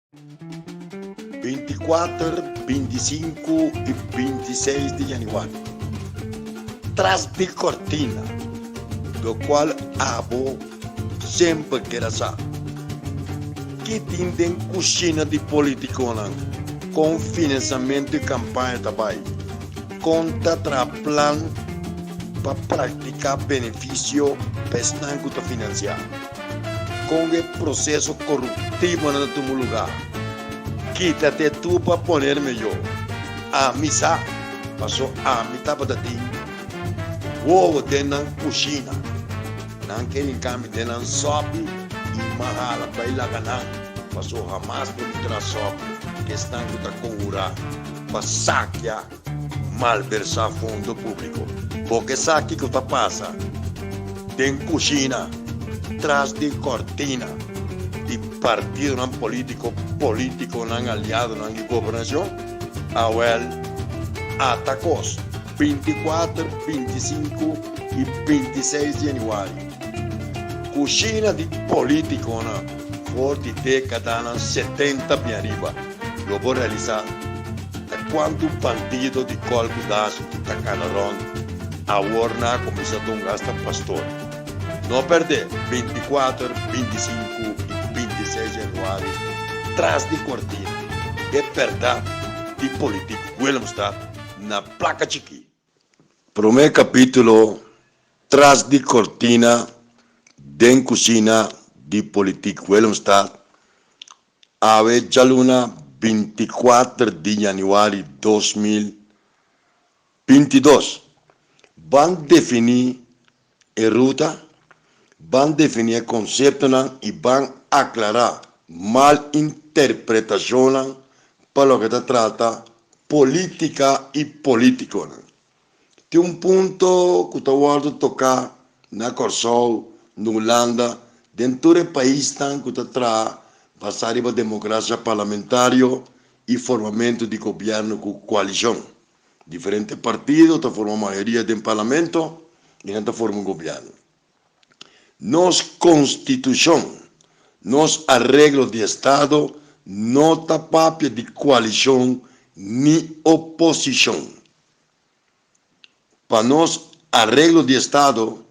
24, 25 i 26 di yanüari. Tras di kortina, lokual abo semper keda sa. Ki tin den kushina di politikonan? Kon finansamentu i kampaña ta bai? Kon ta traha plan pa praktiká benefisio pa esnan ku ta finansiá? Kon e proseso koruptivonan ta tuma lugá? Kítate tu pa ponerme yo. Ami sa, paso ami tabata tin wowo den nan kushina. Nan ke hinka mi den nan sòpi i m'a hala bai laga nan, paso hamas lo mi traha sòpi ku esnan ku ta konhurá pa sakia malversá fondo públiko. Bo ke sa kiko ta pasa den kushina tras di kòrtina di partidonan polítiko, polítikonan, aliadonan di gobernashon? Awèl, ata kos, 24, 25 i 26 di yanüari, kushina di polítikonan for di dékadanan 70 bin ariba lo bo realisá Ta kuantu bandido di kòl ku das ta kana rònt awor nan a kuminsá dunga asta pastor. No pèrdè 24, 25 i 26 januari tras di kortina e bèrdat di politik Willemstad na plaka chikí. Promé kapítulo Tras di kortina den kushina di politik Willemstad Awe djaluna 24 di yanüari 2022, ban definí e ruta, ban definí e konseptonan i ban aklará mal interpretashonnan pa loke ta trata polítika i polítikonan. Tin un punto ku ta wòrdu toká na Kòrsou, na Hulanda, den tur e paisnan ku ta traha basá riba demokrasia parlamentario i formamentu di gobièrnu ku koalishon. Diferente partido ta forma mayoria den parlamento i nan ta forma un gobièrnu. Nos konstitushon, nos areglo di estado no ta papia di koalishon ni oposishon. Pa nos areglo di estado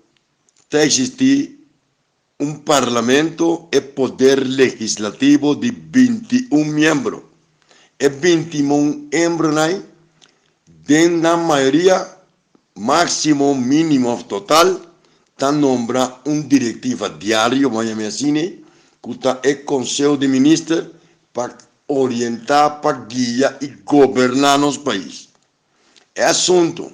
ta eksistí un parlamento, e poder legislativo di 21 miembro. E 21 embronan den nan mayoria Máksimo, mínimo òf total, ta nombra un direktiva diario, bo a yama asina, ku ta e Konseho di Minister pa orientá, pa guia i goberná nos pais. E asuntu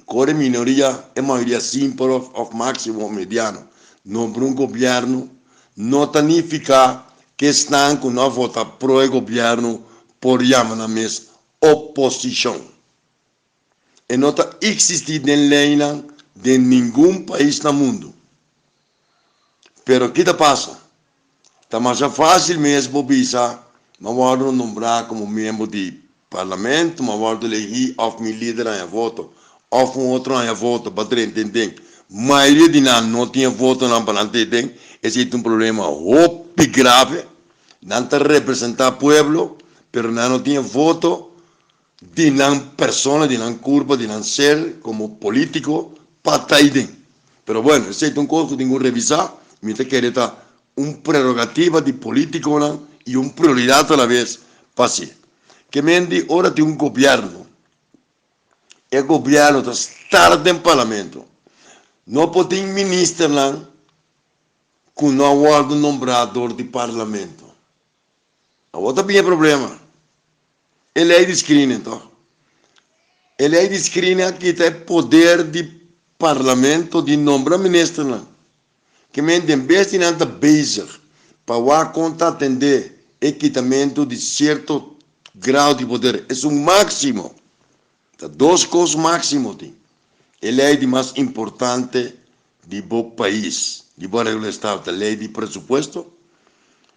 kore minoria, e mayoria simpel òf máksimo òf mediano nombra un gobièrnu no ta nifiká ku esnan ku no a vota pro e gobièrnu por yama nan mes oposishon. E no ta existi den leynan den ningun pais na mundo. Pero ki ta pasa? Ta masha facil mes bo bisa, m'a wordo nombra como miembro di parlamento, m'a wordo elegi of mi lider haña voto, of un otro haña voto pa drenta den den. Mayoria di nan no tin e votonan pa nan ta den, esey ta un problema hopi grave. Nan ta representa pueblo, pero nan no tin e voto di nan persona, di nan curpa, di nan ser como politico pa ta aiden. Pero bueno, esey ta un cos cu tin cu revisa, mi ta kere ta un prerogativa di politiconan y un prioridad a la vez pa haci. Ke men di ora tin un gobierno, e gobierno ta start den parlamento, no por tin ministernan cu no a wordo nombra door di parlamento. Awor ta bin e problema. E lei di screening toch? E lei di screening a kita e poder di parlamento di nombra ministernan. Ke men den bes di nan ta bezig pa wak kon ta atende e kitamento di sierto grado di poder. Esun maximo. Ta dos kos maximo tin. E lei di mas importante di bo pais, di bo areglo di estado ta lei di presupuesto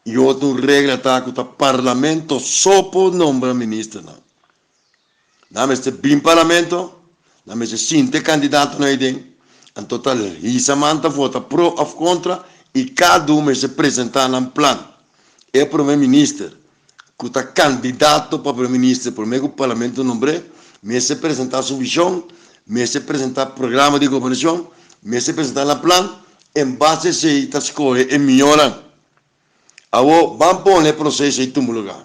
y otro un regla ta cu ta parlamento so por nombra ministernan. Nan mester bin parlamento, nan mester sinti e candidatonan ayden, anto ta hisa man ta vota pro of contra y cada un mester presenta nan plan. E prome minister. ku ta kandidato pa prome minister prome ku parlamento nombr'é, mester presentá su vishon, mester presentá programa di gobernashon, mester presentá nan plan, en base esei ta skohe e mihónan. Awor ban pone e proseso ei tumba lugá,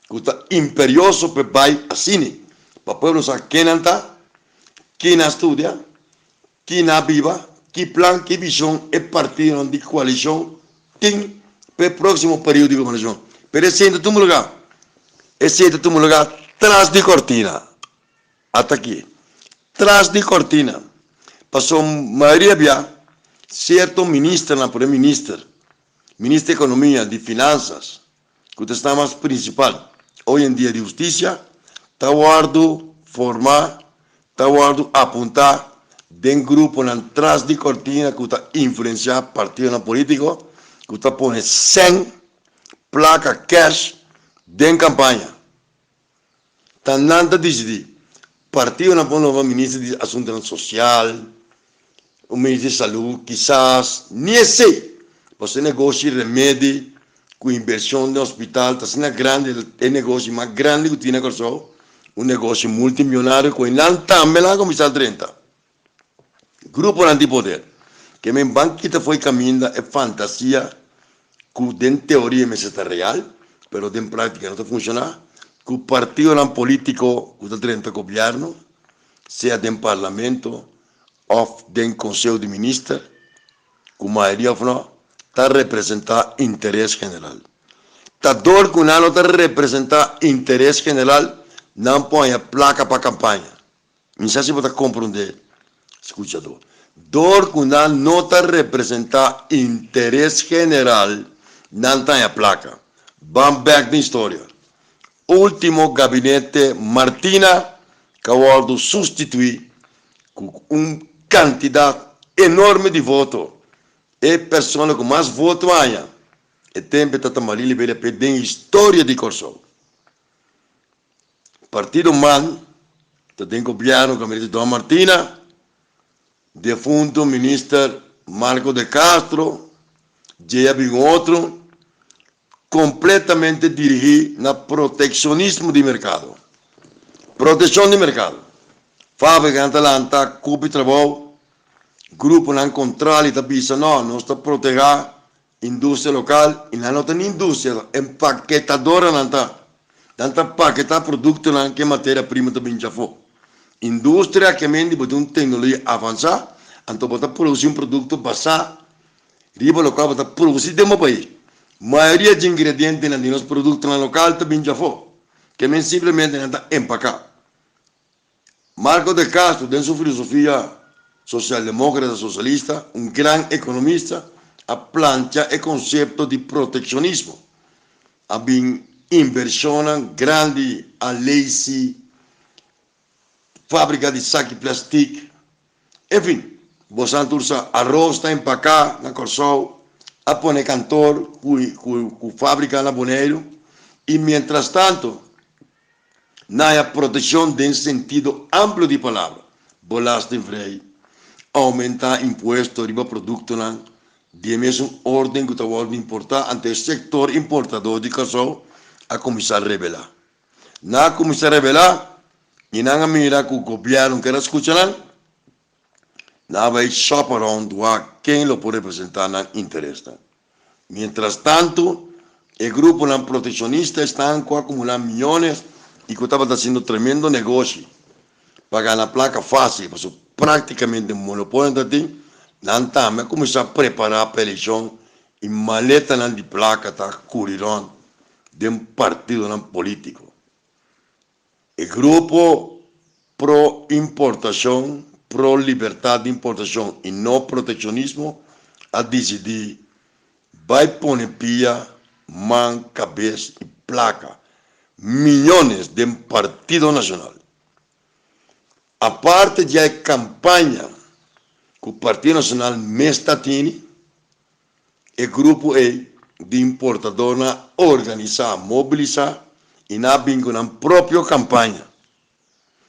ku ta imperioso p'e bai asina, pa pueblo sa ken nan ta, ken a studia, Ki na biba, ki plan, ki vishon e partidonan di koalishon tin pa e próksimo periodo di gobernashon? Pero esei no ta tuma lugá. Esei ta tuma lugá tras di kortina. Ata aki. Tras di kortina. Pasobra mayoria bia sierto ministernan, por e minister, minister di ekonomia, di finansas, ku ta esnan mas prinsipal oy en dia di hustisia, ta wòrdu formá, ta wòrdu apuntá den gruponan tras di kortina ku ta influensiá partidonan polítiko ku ta pone sèn, plaka, kèsh, den kampaña. Ta nan ta disidí. Partidonan por nombra minister di asuntunan sosial, un minister di salú, kisas ni esei. Pasobra e negoshi remedi ku invershon den hospital ta asina grandi, e negoshi mas grandi ku tin na Kòrsou, un negoshi multimionario ku einan tambe nan a kuminsá drenta. Gruponan di poder ke men ban kita fo'i kaminda e fantasia ku den teoria mester ta real, pero den práktika no ta funshoná, ku partidonan polítiko ku ta drenta gobièrnu, sea den parlamento òf den konseho di minister, ku mayoria òf no, ta representá interes general. Ta dor ku nan no ta representá interes general, nan por haña plaka pa kampaña. Mi sa si bo ta komprondé, skuchadó. Dor ku nan no ta representá interes general, nan ta haña plaka. Ban bèk den historia. Último gabinete Martina ka wòrdu sustituí ku un kantidat enorme di voto. E persona ku mas voto a haña e tempu ta ta Marily Beliapé den historia di Kòrsou. Partido man ta den gobierno gabinete Don Martina, defunto minister Marco de Castro, djey a bin otro, completamente dirigi na proteccionismo di mercado. Proteccion di mercado. Fabricanan ta lanta cupi trabou, gruponan contrali ta bisa no, nos ta protega Industria lokal, i nan no ta ni industria, ta empaketadoranan ta. Nan ta paketá produktonan ku e materia prima ta bin djafó. Industria ke men di bo tin un teknologia avansá, anto bo ta produsí un produkto basá riba lokual bo ta produsí den bo pais. Mayoria dje ingredientenan di nos produktonan lokal ta bin djafó, ke men simplemente nan ta empaká. Marco de Castro den su filosofia socialdemócrata socialista, un gran economista, a plantea e concepto di proteccionismo. A bin inversionnan grandi, a leisi fabrica di saki plastic, en fin, bosan tur sa, arroz ta empaca na Corsou, a pone kantoor cu fabrica na Boneiru y mientras tanto, Na haya proteccion den sentido amplio di palabra, belastingvrij, aumenta impuesto riba productonan di e mesun orden cu ta wordo importa, anto e sector importador di Kòrsou a cuminsa rebela. Nan a cuminsa rebela y nan a mira cu gobierno kier a scucha nan, nan a bay shop around wak ken lo por representa nan interesnan. Mientras tanto, e gruponan proteccionista esnan cu a acumula miyones y cu tabata haciendo tremendo negoshi pa gana placa facil, pasobra practicamente monopolio nan ta tin, nan tambe a cuminsa prepara pa eleccion y maletanan di placa ta curi rond den partidonan politico. E grupo pro importacion, pro libertad di importacion y no proteccionismo a dicidi bay pone pia, man, cabes y placa, miyones den Partido Nacional. Aparte dja e campaña cu Partido Nacional mes ta tini, E grupo ei di importadornan a organisá, mobilisá i nan a bin ku nan propio kampaña.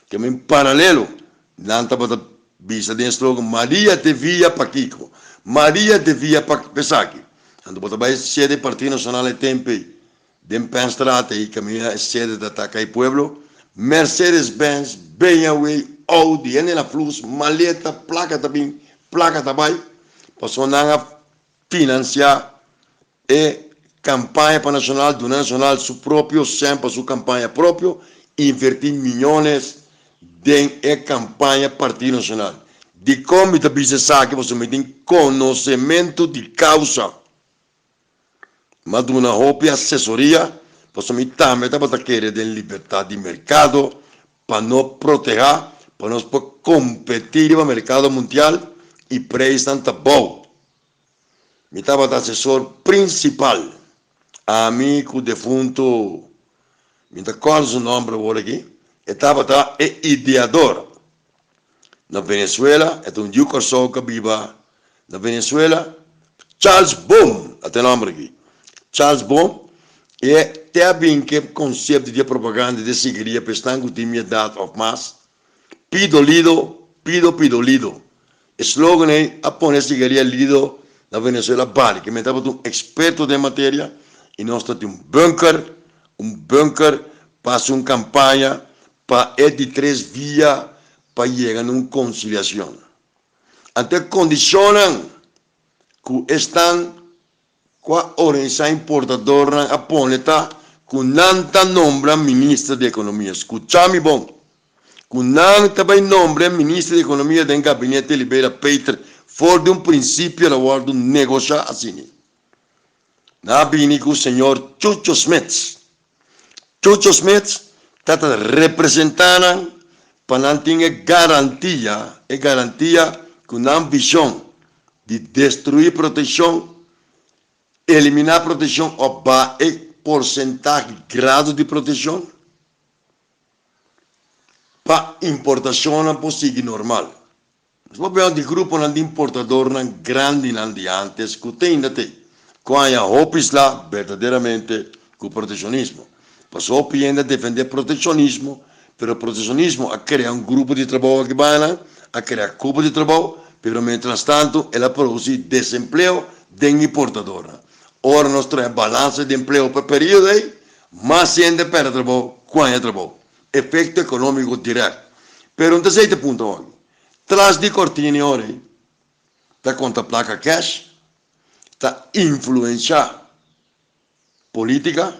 Kema en paralelo nan tabata bisa den e slogan Maria te via pakiko? Maria te via pa esaki? Anto bo ta bai sede Partido Nacional e tempu ei. Den Penstraat ei kaminda e sede ta ta kai pueblo, Mercedes Benz, BMW, Audi, hende na flus, maleta, plaka ta bin, plaka ta bai, pasobra nan a finansiá e kampaña pa Nacional, duna Nacional su propio sèn pa su kampaña propio, invertí miyones den e kampaña Partido Nacional. Dikon mi ta bisa esaki? Pasobra mi tin konosementu di kausa. M'a duna hopi asesoria pasobra mi tambe tabata kere den libertad di mercado pa no proteha pa nos por competi riba mercado mundial y prijsnan ta bou. Mi tabata asesor principal, ami cu defunto, mi ta corda su nomber awor aki, e tabata e ideador na Venezuela, e ta un yu Kòrsou ku a biba na Venezuela, Charles Boom, a ta e nòmber aki, Charles Boom, e te a bin ku e konsepto di e propaganda di e sigaria pa esnan ku tin mi edat òf mas, Pido Lido, pido pido Lido. E slogan ei a pone e sigaria Lido na Venezuela bali, ke men tabata un eksperto den e materia i nos ta tin un bunker, un bunker pa hasi un kampaña pa e di tres via pa yega na un konsiliashon. Anto e kondishonnan ku esnan ku a organisá importadornan a pone ta ku nan ta nombra minister di ekonomia. Skucha mi bon, ku nan ta bai nombra e minister di ekonomia den gabinete Libera Peter for di un prinsipio el a wòrdu negoshá asina. Nan a bini ku señor Chucho Smits. Chucho Smits ta ta representá nan pa nan tin e garantia, e garantia ku nan vishon di destruí protekshon, eliminá protekshon òf baha e porsentahe grado di protekshon pa importashonnan por sigui normal. Nos por bira di gruponan di importadornan grandinan di antes ku te inda te, ku haña hopi sla berdaderamente ku protekshonismo. Pasobra hopi hende a defendé protekshonismo, pero protekshonismo a krea un grupo di trabou aki bayanan, a krea kupo di trabou, pero mientrastantu el a produsí desempleo den importadornan. Ora nos traha balansa di empleo pa e periodo ei, mas hende a pèrdè trabou ku haña trabou. Efekto ekonómiko dirèkt. Pero un ta esei ta punta hopi. Tras di kortina e ora ei ta konta plaka kèsh, ta influenshá polítika,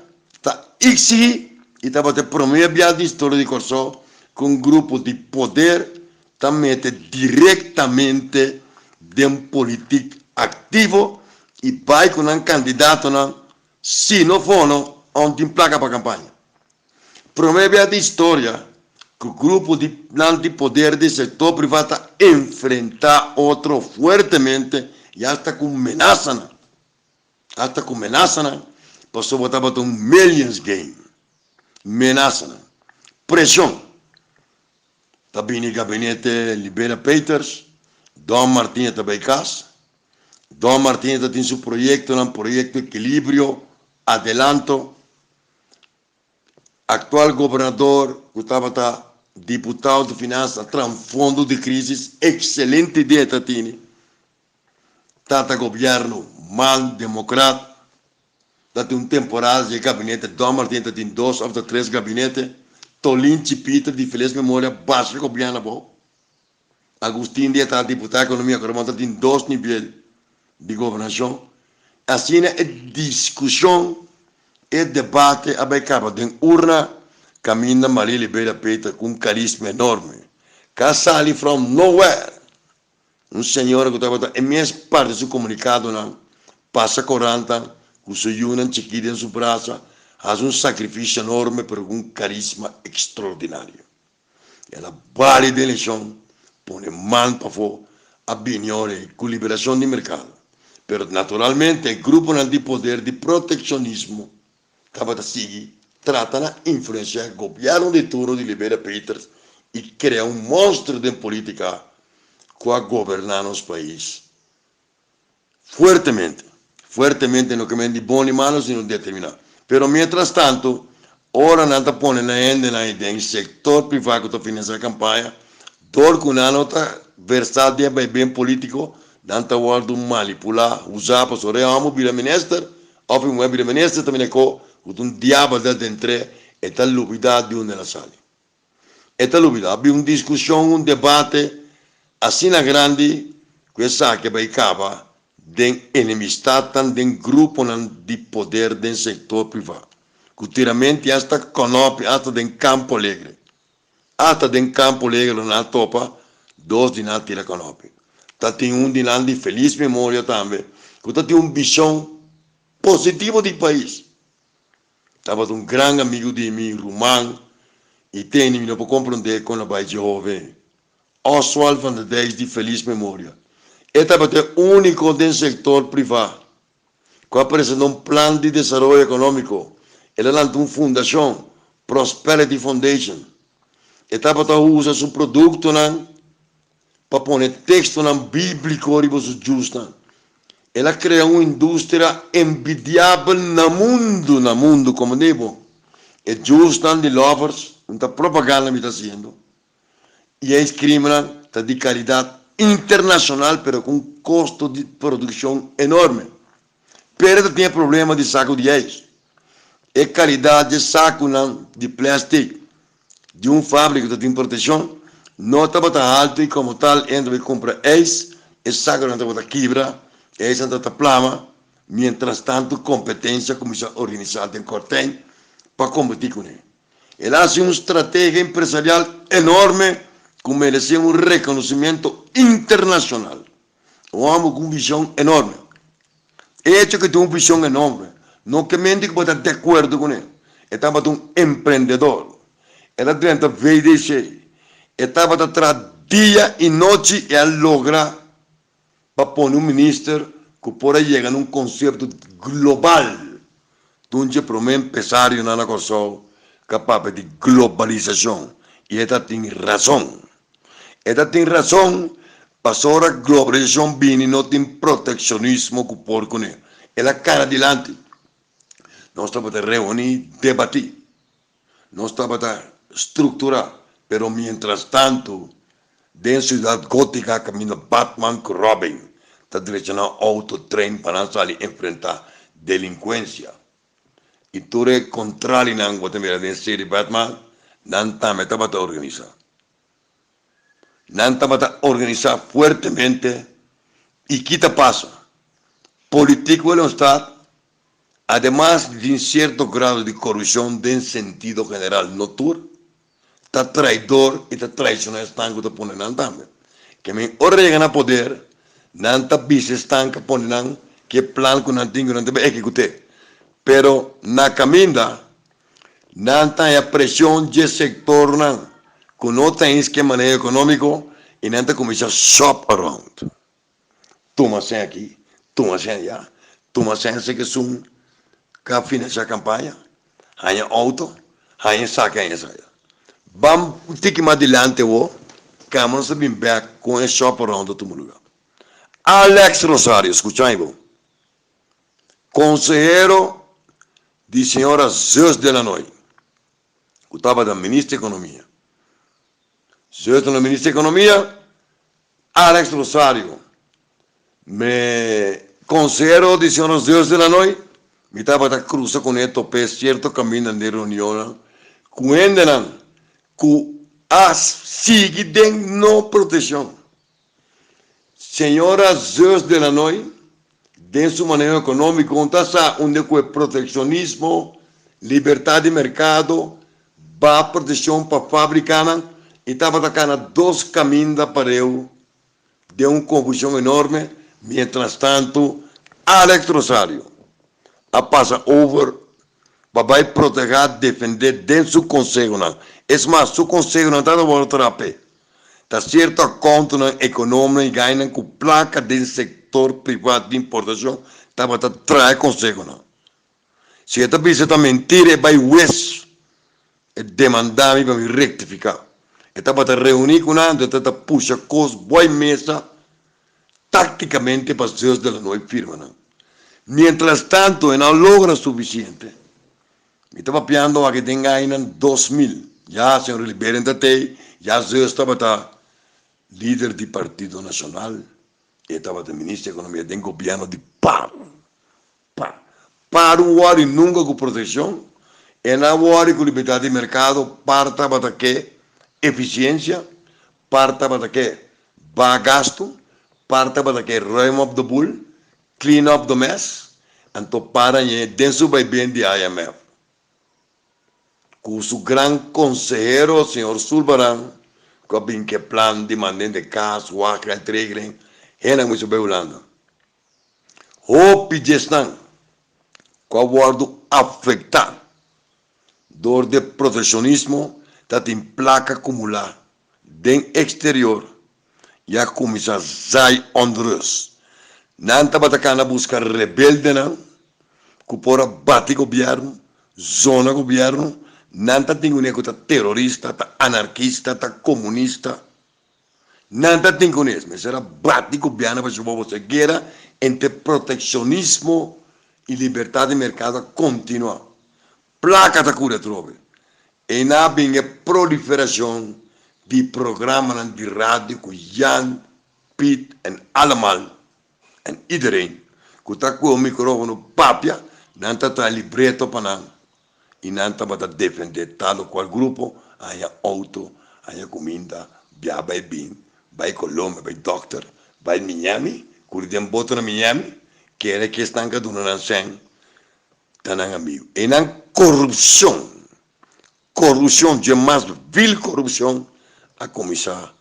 ta eksigí i tabata e promé biaha den historia di Kòrsou ku un grupo di poder ta mete direktamente den politik aktivo i bai ku nan kandidatonan si no fono òf tin plaka pa kampaña. Promé bia di historia ku grupo di nan di poder di sektor privá ta enfrentá otro fuertemente i asta ku menasanan, asta ku menasanan, pasobra tabata un millions game. Menasanan, preshon. Ta bini gabinete Libera Peters, Don Martinez ta bai kas. Don Martinez ta tin su proyektonan, Proyekto Ekilibrio, Adelanto. Actual gobernador cu tabata diputado di finansa a traha un fondo di crisis, excelente idea ta tini. Tata gobierno mal democrat ta tin un temporada di e gabinete Don Martin ta tin dos of ta tres gabinete, Tolinchi Pieter di feliz memoria basha gobierno abou. Agustin di e ta diputado economia cu ta tin dos nivel di gobernacion. Asina e discusion, e debate a bay caba den urna caminda Maria Liberia Peter cu un carisma enorme ca sali from nowhere. Un señora cu tabata e mes parti su comunicadonan, pasa corantan cu su yunan chikí den su brasa, haci un sacrificio enorme pero cu un carisma extraordinario. El a bali den elekshon, pone man pafó, a bini ora ei ku liberashon di merkado. Pero naturalmente e gruponan di poder di protekshonismo tabata sigui trata na influensiá gobièrnu di turno di Liberia Peters i krea un monstro den politika ku a goberná nos pais Fuertemente, fuertemente no ke men di bon ni malo sino determiná. Pero mientras tanto, ora nan ta pone nan hendenan ei den sektor privá ku ta finansiá kampaña, dor ku nan no ta versá den e baiben polítiko, nan ta wòrdu manipulá, usá pasobra e hòmber bira minister òf e muhé bira minister ta mira ko ku ta un diabel ta adentr'é, e ta lubidá di unda el a sali. E ta lubidá. A bin un diskushon, un debate asina grandi ku esaki a bai kaba den enemistatnan den gruponan di poder den sektor privá, ku tiramenti asta kònòpi asta den Campo Alegre. Asta den Campo Alegre lo nan a topa dos di nan a tira kònòpi. Ta tin un di nan di felis memoria tambe ku ta tin un bishon positivo di pais. Tabata un gran amigu di mi ruman i teni mi no por komprondé kon a bai dje hoven. Oswald van der Dijs di felis memoria. E tabata e úniko den sektor privá ku a presentá un plan di desaroyo ekonómiko. El a lanta un fundashon, Prosperity Foundation. E tabata usa su produktonan pa pone tekstonan bíbliko riba su djusnan. El a krea un industria envidiabel na mundu, na mundu, komo di bo. E djusnan di Lovers, un ta propaganda mi ta hasiendo, i e iskrimnan ta di kalidat internashonal pero ku un kosto di produkshon enorme. Pero ta tin e problema di saku di ijs. E kalidat dje sakunan di plèstik di un fábrika ku ta tin protekshon no tabata haltu i komo tal hende bai kumpra ijs, e sakunan tabata kibra, e ijsnan tabata plama, mientrastantu kompetensia kuminsá organisá den kòrtèn pa kompetí kuné. El a hasi un strategia empresarial enorme ku meresé un rekonosimiento internashonal. Un hòmber ku un vishon enorme. E echo ku e tin un vishon enorme no ke mente ku bo ta di akuerdo kuné. E tabata un emprendedor. El a drenta VDC. E tabata traha dia i nochi i a logra pa pone un minister ku por a yega na un konsepto global. Ta un dje promé empresarionan na Kòrsou ku a papia di globalisashon i e ta tin rason. E ta tin rason pasobra globalisashon bini no tin protekshonismo ku por kuné. El a kana dilanti. Nos tabata reuní, debatí. Nos tabata strukturá. Pero mientras tantu den Siudat Gótika kaminda Batman ku Robin ta drecha nan outo trein pa nan sali enfrentá delinkuensia. I tur e kontralinan ku bo ta mira den serie Batman, nan tambe tabata organisá. Nan tabata organisá fuertemente i ki ta pasa? Politiek Willemstad, ademas di tin sierto grado di korupshon den sentido general, no tur, ta traidor i ta traishoná esnan ku ta pone nan tambe. Ke men ora yega na poder, nan ta bisa esnan ku a pone nan ku e plan ku nan tin ku nan ta bai ehekut'é. Pero na kaminda, nan ta haña preshon dje sektornan ku no ta eens ke maneho ekonómiko i nan ta kuminsá shop around. Tuma sèn aki, tuma sèn ayá, tuma sèn esei esun ka finansiá kampaña, haña outo, haña esaki, haña esaya. Ban un tiki mas dilanti awor, kama nos ta bin bèk kon e shop around ta tuma lugá. Alex Rosario, skucha mi bon, konsehero di señora Zus Delanoy, ku tabata minister di ekonomia. Zus Delanoy minister di ekonomia, Alex Rosario, Me konsehero di señor Zeus de Lanoy, mi tabata krusa kuné top'é sierto kaminda den reunionnan ku hendenan ku a sigui den no proteshon. Señora Zeus de Lanoy den su maneho ekonómiko un ta sa unda ku e protekshonismo, libertat di merkado, ba proteshon pa fábrikanan i tabata kana dos kaminda pareu den un konfushon enorme, mientrastantu Alex Rosario a pasa over pa bai protegá defendé den su konsehonan. Es mas, su konsehonan tabata wòrdu traha p'e. Ta sierto akontonan ekonomnan i gainan ku plaka den sektor privat di importashon tabata traha e konsehonan. Si e ta bisa ta mentira e bai wes e demanda mi pa mi rektifiká. E tabata reuní ku nan anto e ta pusha kos boi mesa taktikamente pa Zeus de la Noy firma nan. Mientrastanto e no a logra sufisiente. Mi ta papiando aki den añanan 2000. Ya señor Rili Beren ta tei, ya Zeus tabata lider di Partido Nacional, e tabata minister di Economia den gobierno di par. Pa. Par un wòri nunka ku protekshon, e na wòri ku libertat di merkado, par tabata ke efisiensia, par tabata ke baha gastu, par tabata ke ruim op de boel, clean up the mess, anto par a ñe den su baiben di IMF. Ku su gran konsehero señor Sulbaran ku a bin ke plan di manden de kas, wachtgeldregeling, hende a kuminsá bai Hulanda. Hopi djesnan ku a wòrdu afektá dor di protekshonismo ta tin plaka kumulá den eksterior i a kuminsá zai onrus. Nan tabata kana buska rebeldenan ku por a bati gobièrnu, zona gobièrnu. Nan ta tin kuné ku ta terorista, ta anarkista, ta komunista. Nan ta tin kuné. Mester a bati gobièrnu pasobra bo ta guera entre protekshonismo i libertat di merkado a kontinuá. Plaka ta kura atrobe. Einan a bin e proliferacion di programanan di radio cu Jan, Piet en allemal en iedereen cu ta cu e microfono papia, nan ta traha libreto pa nan y nan tabata defende tal o cual grupo, haña auto, haña cuminda, biaha bay bin, bay Colombia, bay dokter, bay Miami, curi den boto na Miami, kere cu esnan ca duna nan cen. Ta nan amigu. E nan korupshon, korupshon dje mas vil korupshon a kuminsá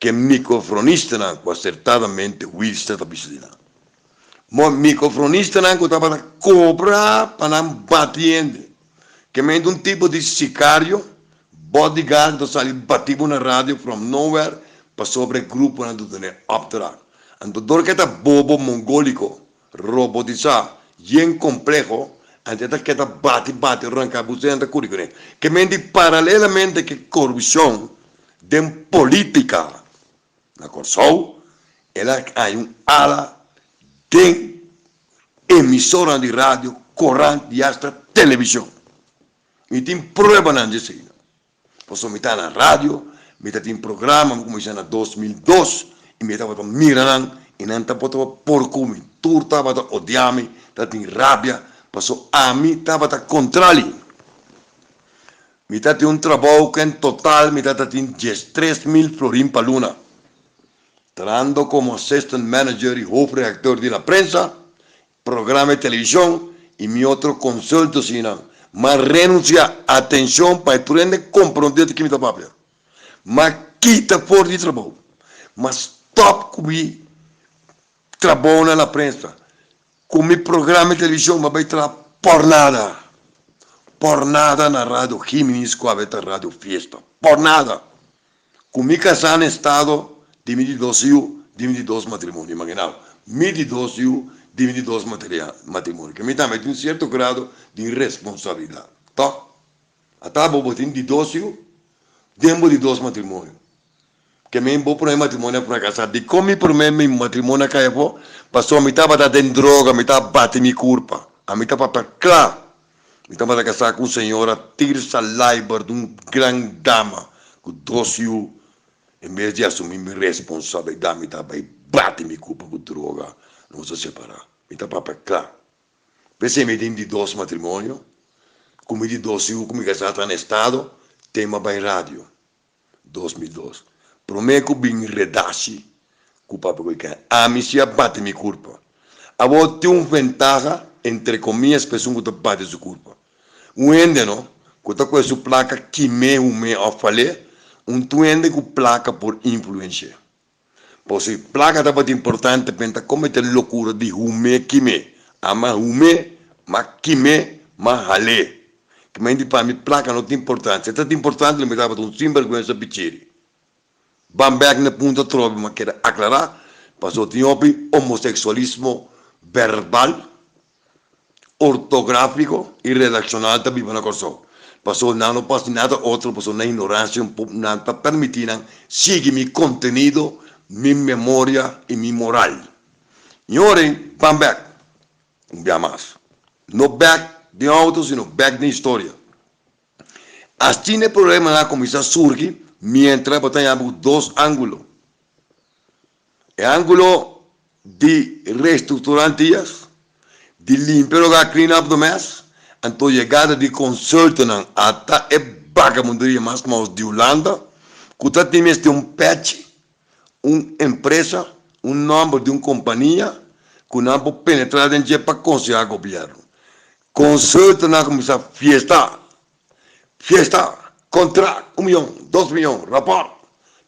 ku e mikrofronistanan ku asertadamente Wilster ta bisa di nan. Mo mikrofronistanan ku tabata kobra pa nan bati hende. Ke mende un tipo di sikario, bodyguard ku ta sali bati bo na radio from nowhere pasobra e gruponan ta dun'é opdracht. Anto dor ku e ta bobo mongoliko Robotisá yen kompleho, antes ta keda bati bati ranka busé anta kuri kuné. Ke men di paralelamente ke korupshon den polítika na Kòrsou, el a haña un ala den emisoranan di radio, korant i asta televishon. Mi tin pruebanan di esei. Pasobra mi ta na radio, mi ta tin programa, mi kuminsá na 2002 i mi tabata mira nan i nan tabata por ku mi. Tur tabata odia mi, tabatin rabia, pasobra ami tabata kontrali. Mi ta tin un trabou ku en total mi tabata tin 13,000 florin pa luna. Trahando komo assistant manager i hoofdredacteur di La Prensa, Programa di televishon i mi otro consultancynan. M'a renuncia. Atencion pa e tur hende comprende di ki mi ta papia. M'a kita for di trabou. M'a stop cu mi trabou na la prensa. Cu mi programa di televishon m'a bay traha por nada. Por nada na Radio Giminis cu awe ta Radio Fiesta. Por nada. Ku mi kasá na estado di mi di dos yu di mi di dos matrimonio. Imaginá bo, mi di dos yu di mi di dos matrimonio. Ke mi tambe tin un sierto grado di responsabilidat, tòg? Ata bo, bo tin di dos yu den bo di dos matrimonio. Ke mi bo promé matrimonio a frakasá. Dikon mi promé mi matrimonio a kai afó? Pasobra mi tabata den droga, mi tabata bati mi kurpa. Ami ta papia kla. Mi tabata kasá ku señora Tirsa Leibert, un gran dama ku dos yu. En bes di asumí mi responsabilidat, mi ta bai bati mi kurpa ku droga. Nos a separá. Mi ta papia kla. P'esei mi tin di dos matrimonio, ku mi di dos yu ku mi kasá ta na estado, tema bai radio. 2002. Promé ku bin redashi ku Papia Koikan, ami si a bati mi kurpa. Awor tin un ventaha, entre komias, pa esun ku ta bati su kurpa. Un hende no, ku ta kohe su plaka kim'é, hum'é òf fal'é, un tur hende ku plaka por influensh'é. Pasobra si plaka tabata importante pa e ta komete lokura di hum'é kim'é. Ama hum'é, ma kim'é, ma hal'é. Kimen di pa mi plaka no ta importante. Si e tabata importante lo mi tabata un sinberguensa pichiri. Ban bek na punto atrobe mi a keda aklará pasobra tin hopi homoseksualismo verbal ortográfiko i redakshonal ta biba na Kòrsou. Pasobra nan no por hasi nada otro pasobra nan ignoransia un pop nan ta permití nan sigui mi kontenido, mi memoria i mi moral. Ñoren, ban bèk un bia mas. No bèk den outo sino bèk den historia. Asina e problemanan a kuminsá surgi miéntras bo ta yama ku dos ángulo. E ángulo di reestructura Antillas. Di limpia loga clean up the mess, anto yegada di consultonan ata e bagamunderia mas maus di Hulanda cu ta tin mester un pechi, un empresa, un nomber di un compania cu nan por penetra den dje pa conseha gobierno. Consultonan a cuminsa fiesta, fiesta, contract, un miyon, dos miyon, rapport,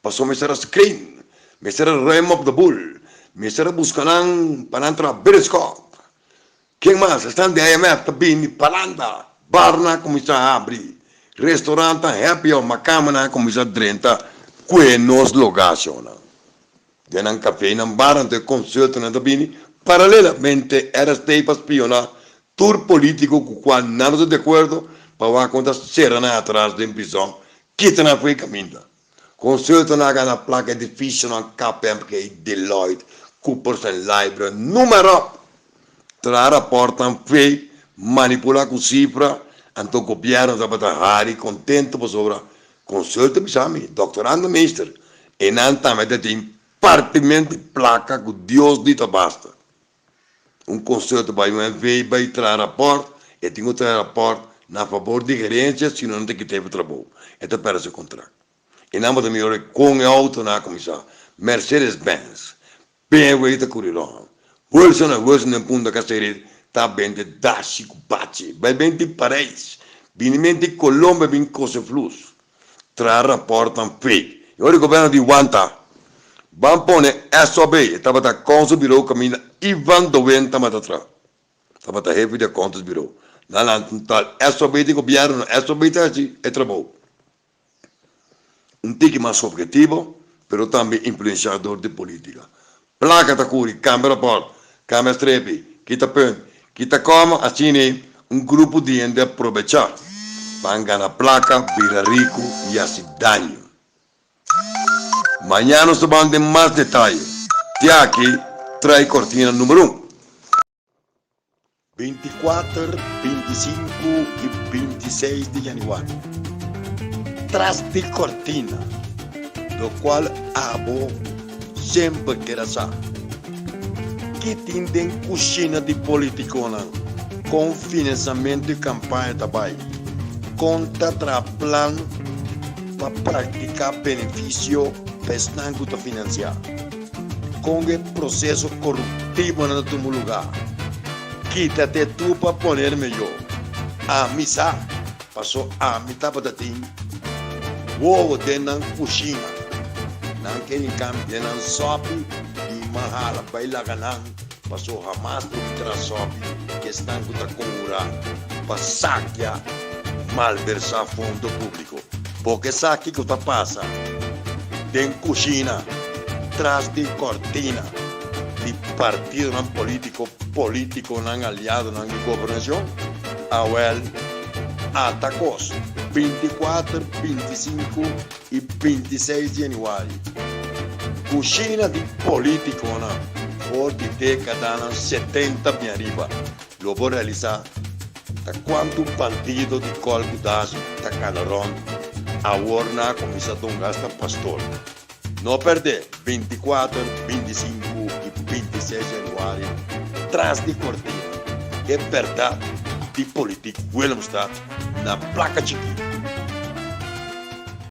pasobra mester a screen, mester a ruim op de boel, mester a busca nan pa nan traha beterschap. Ken mas? Esnan di IMF ta bini palanda, barnan a cuminsa habri, restaurantnan, happy hour, macamanan a cuminsa drenta cue nos logacionnan. Den nan café, nan bar, anto e consultonan ta bini. Paralelamente RST pa spiona tur politico cu cual nan no ta di acuerdo pa wak con ta cera nan atras den prison, kita nan fu e caminda. Consultonan a gana placa edificionan KPMG, Deloitte, Coopers and Lybrand, noem maar op. Traha raportnan fake, manipula cu cifra, anto gobierno tabata hari contento pasobra Consulta bisa mi, Doctorando Meester, e nan tambe ta tin partimento di placa cu Dios di ta basta. Un consulta bay un NV bay traha raport, e tin cu traha raport na fabor di gerencia, si no nan ta kita e trabou, e ta perde su contract. E nan bo ta mira ora con e autonan a cuminsa, Mercedes Benz, BMW ta curi rond, Wilson en Wilson den Punta Caceres ta bende dashi cu bachi, bay benti Parijs, bini menti Colombia bin cose flus, traha raportnan fake. E ora e gobierno di wanta, ban pone SOB, e tabata Council Bureau caminda Ivan Doen tabata traha, tabata hefe di e Council Bureau. Nan lanta un tal SOB di gobierno, no SOB ta haci e trabou. Un tiki mas objetivo, pero tambe influenciá dor di politica. Placa ta curi, cambia raport, cambia strepi, kita punt, kita coma, asina un grupo di hende a probechá pa gana placa, bira ricu y haci daño. Mañana nos ta ban den mas detaye. Te aki trae cortina numero un. 24, 25 i 26 di yanüari. Tras di kortina, lokual abo semper keda sa. Ki tin den kushina di politikonan? Kon finansamentu di kampaña ta bai? Kon ta traha plan pa praktiká benefisio pa esnan ku ta finansiá? Kon e proseso koruptivonan ta tuma lugá? Kítate tu pa ponerme yo. Ami sa, paso ami tabata tin wowo den nan kushina. Nan ke hinkami den nan sòpi i mi a hala bai laga nan, paso hamas lo mi traha sòpi ku esnan ku ta konhurá pa sakia, malversá fondo públiko. Bo ke sa kiko ta pasa den kushina tras di kòrtina di partidonan polítiko, polítikonan aliadonan di gobernashon? Awèl, ata kos, 24, 25 i 26 di yanüari, kushina di polítikonan for di dékadanan 70 bin ariba lo por realisá Ta cuanto bandido di col cu dashi ta cana rond awor na a cuminsa dunga hasta pastor. No perde 24, 25 y 26 januari tras di cortina e berdad di politiek Willemstad na placa chikito.